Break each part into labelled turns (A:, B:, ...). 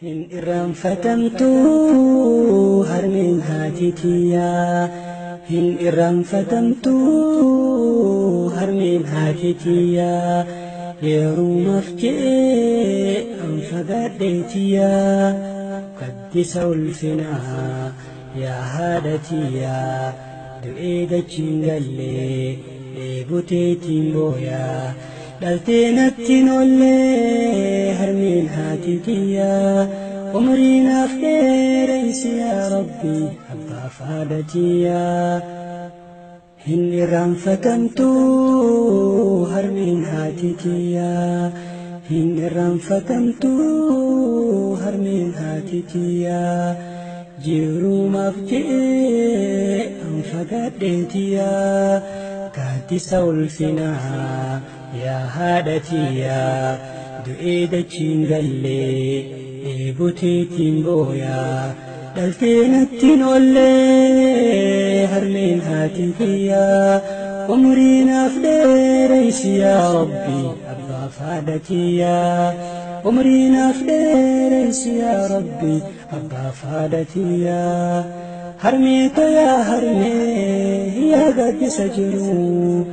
A: Hin irraanfatamtu harmeen haati tiyyaa. Hin irraanfatamtu harmeen haati tiyyaa. Yerumaaf je'ee an fagaadhee tiyyaa. Gaddisa ulfinaa yaa haadha tiyyaa. Du'ee dachiin gallee dheeboteetiin booyaa. Dhaltee natti nollee harmeen haati tiyyaa. Umrii naaf dheereysi yaa Rabbi abbaaf haadha tiyyaa. Hin irraanfatamtu harmeen haati tiyyaa. Hin irraanfatamtu harmeen haati tiyyaa. Jirumaaf je'ee an fagaadhee tiyyaa. Gaaddisa ulfinaa yaa haadha tiyyaa. Du'ee dachiin gallee dheeboteetiin booyaa. Dhaltee natti nollee harmeen haati tiyyaa. Umrii naaf dheereysi yaa Rabbi abbaaf haadha tiyyaa. Umrii naaf dheereysi yaa Rabbi abbaaf haadha tiyyaa. Harmeeta yaa harmee yaa gaaddisa jiru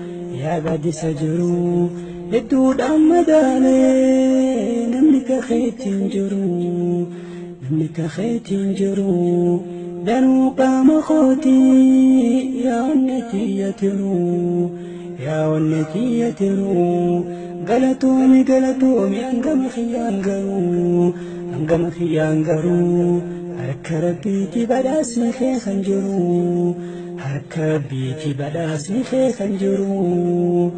A: yaa gaaddisa jiru hedduudhaan madaalee namni kakeetiin jiru namni kakeetiin jiru danuu qaama kootii yaa onnee tiyya tiru yaa onnee tiyya tiru galatoomi galatoomi hangama kiyyaan garuu hangama kiyyaan garuu harka rabbiiti badhaasni kee kan jiru harka rabbiiti badhaasni kee kan jiru.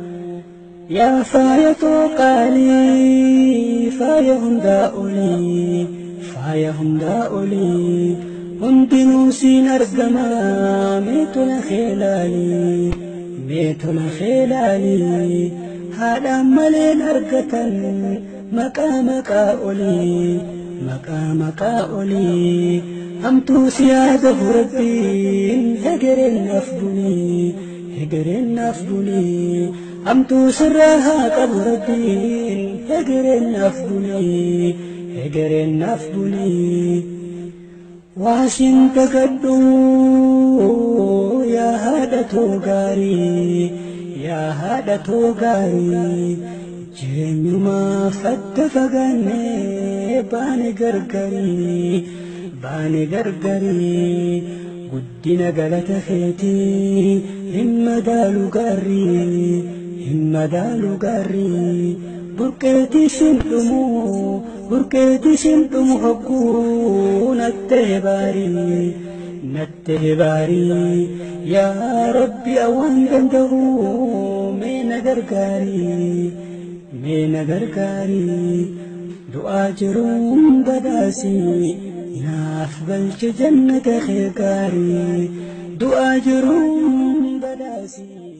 A: Yaa faaya too qaalii faaya hundaa olii faaya hundaa olii hundinuu siin argamaa mee tola kee laalii mee tola kee laalii haadhaan maleen argatan maqaa maqaa olii maqaa maqaa olii hamtuu si yaadahu rabbiin hegereen naaf bulii hegereen naaf bulii hamtuu sirraa haa qabu rabbiin hegereen naaf bulii hegereen naaf bulii. Waasin dagadhu yaa haadha too gaarii yaa haadha too gaarii jireenyumaaf adda fagaannee baane gargarii baane gargarii guddina galata keetii hin madaalu gaarrii hin madaalu gaarrii burqeetii sin dhumu burqeetii sin dhumu hogguu nattee baarii nattee baarii yaa Rabbi awwaan danda'u mee na gargaarii mee na gargaarii du'aa jiruun badhaasii naaf galche jannata kee gaarii du'aa jiruun badhaasii.